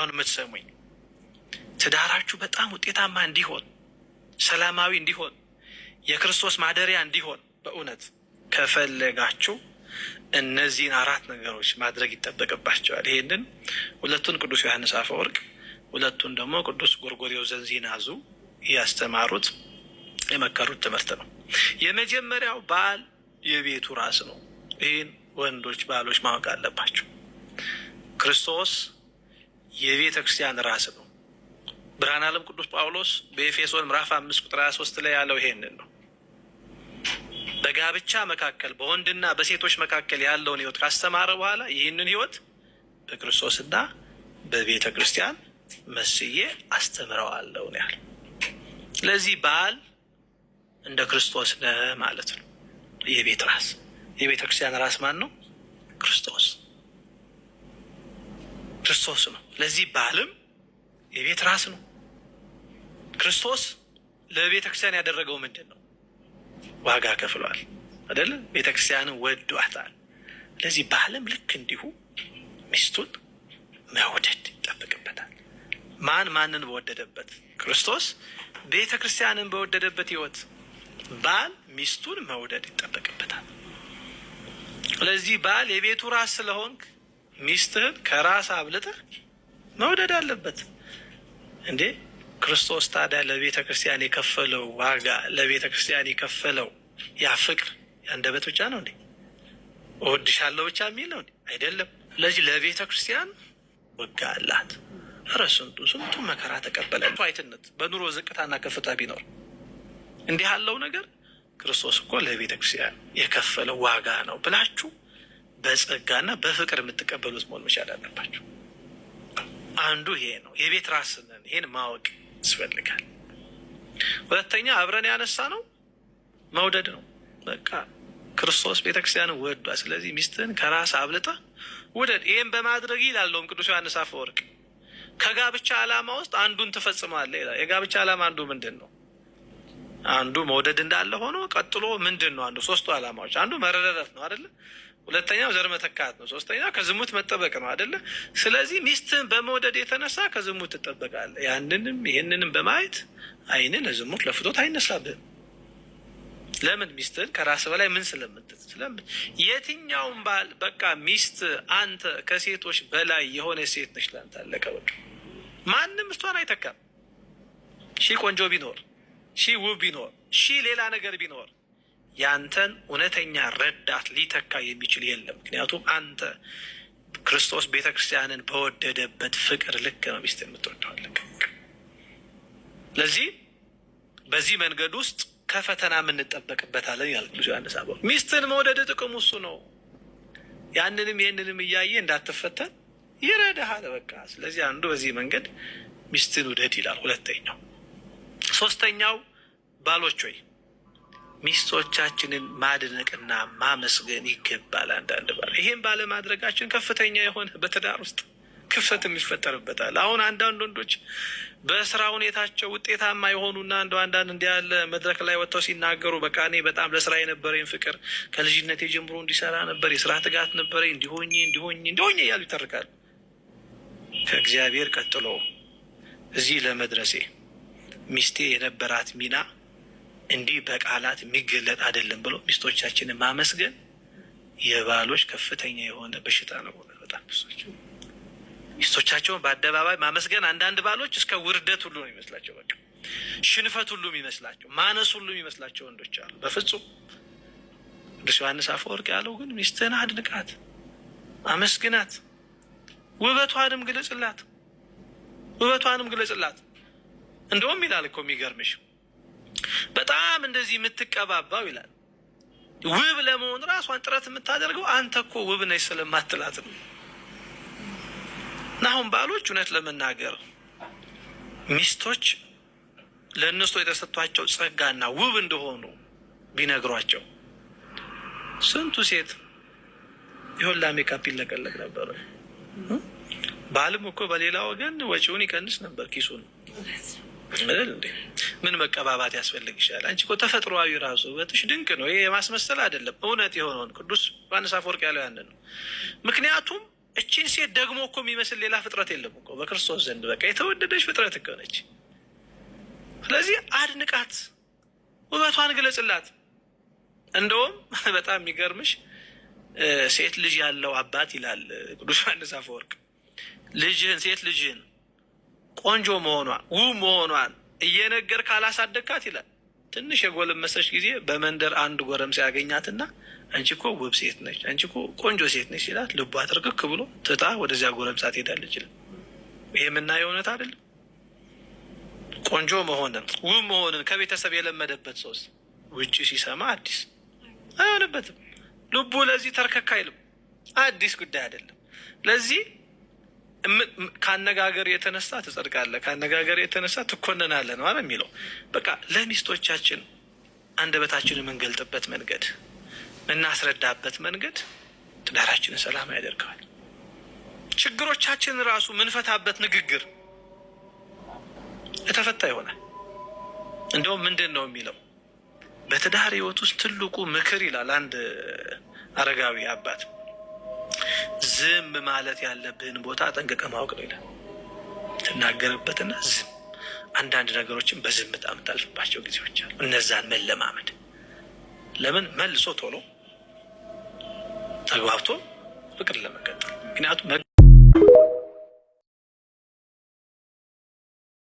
አሁን የምትሰሙኝ ትዳራችሁ በጣም ውጤታማ እንዲሆን፣ ሰላማዊ እንዲሆን፣ የክርስቶስ ማደሪያ እንዲሆን በእውነት ከፈለጋችሁ እነዚህን አራት ነገሮች ማድረግ ይጠበቅባቸዋል። ይሄንን ሁለቱን ቅዱስ ዮሐንስ አፈወርቅ፣ ሁለቱን ደግሞ ቅዱስ ጎርጎርዮስ ዘንዚናዙ ያስተማሩት የመከሩት ትምህርት ነው። የመጀመሪያው ባል የቤቱ ራስ ነው። ይህን ወንዶች ባሎች ማወቅ አለባቸው። ክርስቶስ የቤተ ክርስቲያን ራስ ነው። ብርሃነ ዓለም ቅዱስ ጳውሎስ በኤፌሶን ምዕራፍ 5 ቁጥር 23 ላይ ያለው ይሄንን ነው። በጋብቻ መካከል በወንድና በሴቶች መካከል ያለውን ሕይወት ካስተማረ በኋላ ይህንን ሕይወት በክርስቶስና በቤተ ክርስቲያን መስዬ አስተምረዋለሁ ነው ያለው። ስለዚህ ባል እንደ ክርስቶስ ነህ ማለት ነው። የቤት ራስ፣ የቤተ ክርስቲያን ራስ ማን ነው? ክርስቶስ፣ ክርስቶስ ነው። ለዚህ ባልም የቤት ራስ ነው። ክርስቶስ ለቤተ ክርስቲያን ያደረገው ምንድን ነው? ዋጋ ከፍሏል አይደለ? ቤተ ክርስቲያንን ወዷታል። ለዚህ ባልም ልክ እንዲሁ ሚስቱን መውደድ ይጠበቅበታል። ማን ማንን በወደደበት? ክርስቶስ ቤተ ክርስቲያንን በወደደበት ሕይወት ባል ሚስቱን መውደድ ይጠበቅበታል። ስለዚህ ባል የቤቱ ራስ ስለሆንክ ሚስትህን ከራስ አብልጠህ መውደድ አለበት። እንዴ ክርስቶስ ታዲያ ለቤተ ክርስቲያን የከፈለው ዋጋ፣ ለቤተ ክርስቲያን የከፈለው ያ ፍቅር የአንደበት ብቻ ነው እንዴ? እወድሻለሁ ብቻ የሚል ነው እንዴ? አይደለም። ስለዚህ ለቤተ ክርስቲያን ወጋ አላት። ኧረ ስንቱ ስንቱ መከራ ተቀበለ። አይትነት በኑሮ ዝቅታና ከፍታ ቢኖር እንዲህ ያለው ነገር ክርስቶስ እኮ ለቤተ ክርስቲያን የከፈለው ዋጋ ነው ብላችሁ በጸጋና በፍቅር የምትቀበሉት መሆን መቻል አለባችሁ። አንዱ ይሄ ነው። የቤት ራስ ነን። ይሄን ማወቅ ያስፈልጋል። ሁለተኛ አብረን ያነሳ ነው መውደድ ነው። በቃ ክርስቶስ ቤተክርስቲያንን ወዷል። ስለዚህ ሚስትህን ከራስ አብልጠህ ውደድ። ይህን በማድረግ ይላለውም ቅዱስ ዮሐንስ አፈወርቅ ከጋብቻ ዓላማ ውስጥ አንዱን ትፈጽማለህ ይላል። የጋብቻ ዓላማ አንዱ ምንድን ነው? አንዱ መውደድ እንዳለ ሆኖ ቀጥሎ ምንድን ነው? አንዱ ሶስቱ ዓላማዎች አንዱ መረዳዳት ነው አይደለ? ሁለተኛው ዘር መተካት ነው። ሶስተኛው ከዝሙት መጠበቅ ነው አይደለ? ስለዚህ ሚስትህን በመውደድ የተነሳ ከዝሙት ትጠበቃለህ። ያንንም ይህንንም በማየት ዓይንህ ለዝሙት ለፍቶት አይነሳብህም። ለምን? ሚስትህን ከራስ በላይ ምን ስለምትል ስለምን የትኛውም ባል በቃ ሚስት አንተ ከሴቶች በላይ የሆነ ሴት ነች ለአንተ፣ አለቀ በቃ። ማንም እሷን አይተካም። ሺህ ቆንጆ ቢኖር፣ ሺህ ውብ ቢኖር፣ ሺህ ሌላ ነገር ቢኖር ያንተን እውነተኛ ረዳት ሊተካ የሚችል የለም። ምክንያቱም አንተ ክርስቶስ ቤተ ክርስቲያንን በወደደበት ፍቅር ልክ ነው ሚስት የምትወደው። አለቀ። ለዚህ በዚህ መንገድ ውስጥ ከፈተና የምንጠበቅበታለን ይላል ቅዱስ ዮሐንስ አፈወርቅ። ሚስትን መውደድ ጥቅሙ እሱ ነው። ያንንም ይህንንም እያየ እንዳትፈተን ይረዳሃል። በቃ ስለዚህ አንዱ በዚህ መንገድ ሚስትን ውደድ ይላል። ሁለተኛው። ሶስተኛው ባሎች ሆይ ሚስቶቻችንን ማድነቅና ማመስገን ይገባል። አንዳንድ ባል ይሄን ባለማድረጋችን ከፍተኛ የሆነ በትዳር ውስጥ ክፍተት የሚፈጠርበታል። አሁን አንዳንድ ወንዶች በስራ ሁኔታቸው ውጤታማ የሆኑና እንደው አንዳንድ እንዲህ ያለ መድረክ ላይ ወጥተው ሲናገሩ በቃ እኔ በጣም ለስራ የነበረኝ ፍቅር ከልጅነቴ ጀምሮ እንዲሰራ ነበር፣ የስራ ትጋት ነበረኝ፣ እንዲሆኝ እንዲሆኝ እንዲሆኝ እያሉ ይተርካሉ። ከእግዚአብሔር ቀጥሎ እዚህ ለመድረሴ ሚስቴ የነበራት ሚና እንዲህ በቃላት የሚገለጥ አይደለም ብሎ ሚስቶቻችንን ማመስገን የባሎች ከፍተኛ የሆነ በሽታ ነው። በጣም ሚስቶቻቸውን በአደባባይ ማመስገን አንዳንድ ባሎች እስከ ውርደት ሁሉ ነው የሚመስላቸው። በቃ ሽንፈት ሁሉ የሚመስላቸው፣ ማነስ ሁሉ የሚመስላቸው ወንዶች አሉ። በፍጹም ቅዱስ ዮሐንስ አፈወርቅ ያለው ግን ሚስትህን አድንቃት፣ አመስግናት፣ ውበቷንም ግለጽላት፣ ውበቷንም ግለጽላት። እንደውም ይላል እኮ የሚገርምሽ በጣም እንደዚህ የምትቀባባው ይላል ውብ ለመሆን ራሷን ጥረት የምታደርገው አንተ እኮ ውብ ነች ስለማትላት ነው። እና አሁን ባሎች እውነት ለመናገር ሚስቶች ለእነሱ የተሰጥቷቸው ጸጋና ውብ እንደሆኑ ቢነግሯቸው ስንቱ ሴት ይሆን ሜካፕ ይለቀለቅ ነበር። ባልም እኮ በሌላ ወገን ወጪውን ይቀንስ ነበር ኪሱን አይደል እንዴ? ምን መቀባባት ያስፈልግሻል? አንቺ እኮ ተፈጥሯዊ ራሱ ውበትሽ ድንቅ ነው። ይሄ የማስመሰል አይደለም፣ እውነት የሆነውን ቅዱስ ዮሐንስ አፈወርቅ ያለው ያንን ነው። ምክንያቱም እቺን ሴት ደግሞ እኮ የሚመስል ሌላ ፍጥረት የለም እኮ በክርስቶስ ዘንድ በቃ የተወደደች ፍጥረት እኮ ነች። ስለዚህ አድንቃት፣ ውበቷን ግለጽላት። እንደውም በጣም የሚገርምሽ ሴት ልጅ ያለው አባት ይላል ቅዱስ ዮሐንስ አፈወርቅ፣ ልጅህን ሴት ልጅህን ቆንጆ መሆኗን ውብ መሆኗን እየነገር ካላሳደግካት ይላል ትንሽ የጎለመሰች ጊዜ በመንደር አንድ ጎረምሳ ያገኛትና አንቺ እኮ ውብ ሴት ነች፣ አንቺ እኮ ቆንጆ ሴት ነች ሲላት ልቧ ትርክክ ብሎ ትታ ወደዚያ ጎረምሳ ትሄዳለች ይላል። ይሄ የምናየው እውነት አይደለም? ቆንጆ መሆንን ውብ መሆንን ከቤተሰብ የለመደበት ሰውስ ውጭ ሲሰማ አዲስ አይሆንበትም። ልቡ ለዚህ ተርከክ አይልም። አዲስ ጉዳይ አይደለም። ለዚህ ከአነጋገር የተነሳ ትጸድቃለህ፣ ከአነጋገር የተነሳ ትኮነናለህ ነው አይደል የሚለው። በቃ ለሚስቶቻችን አንደበታችንን የምንገልጥበት መንገድ፣ የምናስረዳበት መንገድ ትዳራችንን ሰላም ያደርገዋል። ችግሮቻችንን ራሱ ምንፈታበት ንግግር የተፈታ ይሆናል። እንደውም ምንድን ነው የሚለው በትዳር ሕይወት ውስጥ ትልቁ ምክር ይላል አንድ አረጋዊ አባት፣ ዝም ማለት ያለብህን ቦታ ጠንቅቀህ ማወቅ ነው ይላል። ትናገርበትና ዝም አንዳንድ ነገሮችን በዝምታ የምታልፍባቸው ጊዜዎች አሉ። እነዛን መለማመድ ለምን መልሶ ቶሎ ተግባብቶ ፍቅር ለመቀጠል ምክንያቱም